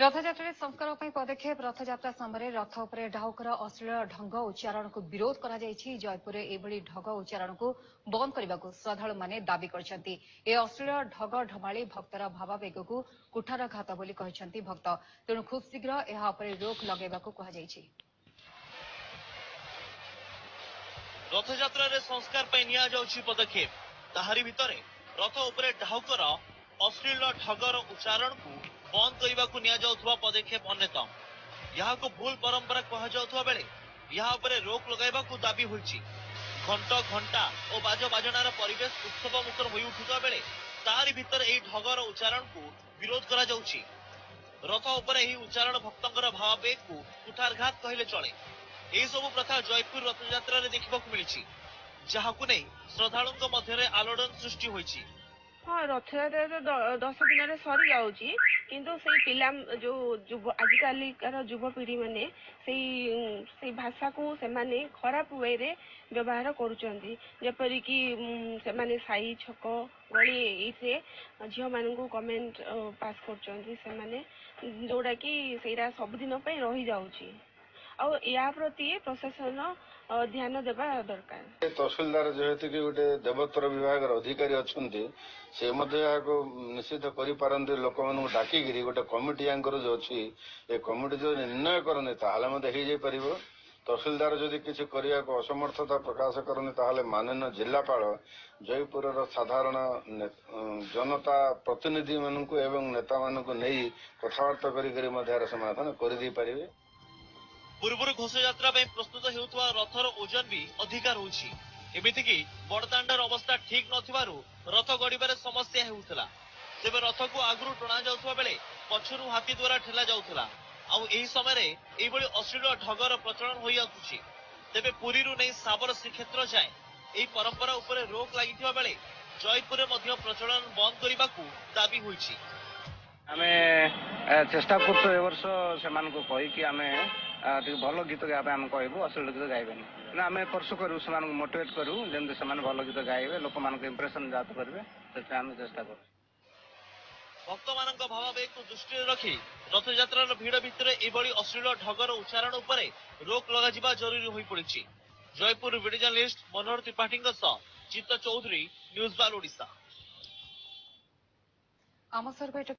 ରଥଯାତ୍ରାରେ ସଂସ୍କାର ପାଇଁ ପଦକ୍ଷେପ। ରଥଯାତ୍ରା ସମୟରେ ରଥ ଉପରେ ଢାଉକର ଅଶ୍ଳୀଳ ଢଙ୍ଗ ଉଚ୍ଚାରଣକୁ ବିରୋଧ କରାଯାଇଛି। ଜୟପୁରରେ ଏଭଳି ଢଗ ଉଚ୍ଚାରଣକୁ ବନ୍ଦ କରିବାକୁ ଶ୍ରଦ୍ଧାଳୁମାନେ ଦାବି କରିଛନ୍ତି। ଏ ଅଶ୍ଳୀଳ ଢଗ ଢମାଳି ଭକ୍ତର ଭାବାବେଗକୁ କୁଠାରଘାତ ବୋଲି କହିଛନ୍ତି ଭକ୍ତ। ତେଣୁ ଖୁବ୍ ଶୀଘ୍ର ଏହା ଉପରେ ରୋକ ଲଗାଇବାକୁ କୁହାଯାଇଛି। ରଥଯାତ୍ରାରେ ସଂସ୍କାର ପାଇଁ ନିଆଯାଉଛି ପଦକ୍ଷେପ। ତାହାରି ଭିତରେ ରଥ ଉପରେ ଢାଉକର ଅଶ୍ଳୀଳ ଢଗର ଉଚ୍ଚାରଣକୁ ବନ୍ଦ କରିବାକୁ ନିଆଯାଉଥିବା ପଦକ୍ଷେପ ଅନ୍ୟତମ। ଏହାକୁ ଭୁଲ ପରମ୍ପରା କୁହାଯାଉଥିବା ବେଳେ ଏହା ଉପରେ ରୋକ ଲଗାଇବାକୁ ଦାବି ହୋଇଛି। ଘଣ୍ଟ, ଘଣ୍ଟା ଓ ବାଜ ବାଜଣାର ପରିବେଶ ଉତ୍ସବ ମୁଖର ହୋଇ ଉଠୁଥିବା ବେଳେ ତାରି ଭିତରେ ଏହି ଢଗର ଉଚ୍ଚାରଣକୁ ବିରୋଧ କରାଯାଉଛି। ରଥ ଉପରେ ଏହି ଉଚ୍ଚାରଣ ଭକ୍ତଙ୍କର ଭାବାବେଗକୁ କୁଠାରଘାତ କହିଲେ ଚଳେ। ଏହିସବୁ ପ୍ରଥା ଜୟପୁର ରଥଯାତ୍ରାରେ ଦେଖିବାକୁ ମିଳିଛି, ଯାହାକୁ ନେଇ ଶ୍ରଦ୍ଧାଳୁଙ୍କ ମଧ୍ୟରେ ଆଲୋଡ଼ନ ସୃଷ୍ଟି ହୋଇଛି। ହଁ, ରଥଯାତ୍ରା ତ 10 ଦିନରେ ସରିଯାଉଛି, କିନ୍ତୁ ସେଇ ପିଲା ଯୋଉ ଯୁବ ଆଜିକାଲିକାର ଯୁବପିଢି ମାନେ ସେଇ ଭାଷାକୁ ସେମାନେ ଖରାପ ୱେରେ ବ୍ୟବହାର କରୁଛନ୍ତି। ଯେପରିକି ସେମାନେ ସାହି, ଛକ, ଗଳି ଏଇଥିରେ ଝିଅମାନଙ୍କୁ କମେଣ୍ଟ ପାସ୍ କରୁଛନ୍ତି ସେମାନେ, ଯୋଉଟାକି ସେଇଟା ସବୁଦିନ ପାଇଁ ରହିଯାଉଛି। ଆଉ ୟା ପ୍ରତି ପ୍ରଶାସନ ଧ୍ୟାନ ଦେବା ଦରକାର। ତହସିଲଦାର ଯେହେତୁ କି ଗୋଟେ ଦେବୋତ୍ତର ବିଭାଗର ଅଧିକାରୀ ଅଛନ୍ତି, ସେ ମଧ୍ୟ ଏହାକୁ ନିଷିଦ୍ଧ କରିପାରନ୍ତି। ଲୋକମାନଙ୍କୁ ଡାକିକିରି ଗୋଟେ କମିଟି ୟାଙ୍କର ଯୋଉ ଅଛି, ଏ କମିଟି ଯଦି ନିର୍ଣ୍ଣୟ କରନ୍ତି ତାହେଲେ ମଧ୍ୟ ହେଇଯାଇପାରିବ। ତହସିଲଦାର ଯଦି କିଛି କରିବାକୁ ଅସମର୍ଥତା ପ୍ରକାଶ କରନ୍ତି, ତାହେଲେ ମାନନୀୟ ଜିଲ୍ଲାପାଳ ଜୟପୁରର ସାଧାରଣ ଜନତା ପ୍ରତିନିଧିମାନଙ୍କୁ ଏବଂ ନେତାମାନଙ୍କୁ ନେଇ କଥାବାର୍ତ୍ତା କରିକରି ମଧ୍ୟ ଏହାର ସମାଧାନ କରିଦେଇ ପାରିବେ। ପୂର୍ବରୁ ଘୋଷଯାତ୍ରା ପାଇଁ ପ୍ରସ୍ତୁତ ହେଉଥିବା ରଥର ଓଜନ ବି ଅଧିକା ରହୁଛି। ଏମିତିକି ବଡ଼ଦାଣ୍ଡର ଅବସ୍ଥା ଠିକ୍ ନଥିବାରୁ ରଥ ଗଡ଼ିବାରେ ସମସ୍ୟା ହେଉଥିଲା। ତେବେ ରଥକୁ ଆଗରୁ ଟଣା ଯାଉଥିବା ବେଳେ ପଛରୁ ହାତୀ ଦ୍ୱାରା ଠେଲା ଯାଉଥିଲା, ଆଉ ଏହି ସମୟରେ ଏଇଭଳି ଅଶ୍ଳୀଳ ଢଗର ପ୍ରଚଳନ ହୋଇ ଆସୁଛି। ତେବେ ପୁରୀରୁ ନେଇ ଶାବର ଶ୍ରୀକ୍ଷେତ୍ର ଯାଏଁ ଏହି ପରମ୍ପରା ଉପରେ ରୋକ ଲାଗିଥିବା ବେଳେ ଜୟପୁରରେ ମଧ୍ୟ ପ୍ରଚଳନ ବନ୍ଦ କରିବାକୁ ଦାବି ହୋଇଛି। ଆମେ ଚେଷ୍ଟା କରୁଛୁ ଏ ବର୍ଷ ସେମାନଙ୍କୁ କହିକି ଆମେ ଟିକେ ଭଲ ଗୀତ ଗାଇବା ପାଇଁ ଆମେ କହିବୁ, ଅଶ୍ଳୀଳ ଗୀତ ଗାଇବେନି ନା। ଆମେ ପରସୁ କରିବୁ, ସେମାନଙ୍କୁ ମୋଟିଭେଟ୍ କରିବୁ ଯେମିତି ସେମାନେ ଭଲ ଗୀତ ଗାଇବେ, ଲୋକମାନଙ୍କୁ ଇମ୍ପ୍ରେସନ ଜାତ କରିବେ, ସେଥିପାଇଁ ଆମେ ଚେଷ୍ଟା କରୁଛୁ। ଭକ୍ତମାନଙ୍କ ଭାବାବେଗକୁ ଦୃଷ୍ଟିରେ ରଖି ରଥଯାତ୍ରାର ଭିଡ଼ ଭିତରେ ଏଭଳି ଅଶ୍ଳୀଳ ଢଗର ଉଚ୍ଚାରଣ ଉପରେ ରୋକ ଲଗାଯିବା ଜରୁରୀ ହୋଇପଡ଼ିଛି। ଜୟପୁର ଭିଡିଓ ଜର୍ଣ୍ଣାଲିଷ୍ଟ ମନୋହର ତ୍ରିପାଠୀଙ୍କ ସହ ଚିତ୍ତ ଚୌଧୁରୀ, ନ୍ୟୁଜ୍ ବାର ଓଡ଼ିଶା। ଆମ ସର୍ଭେ।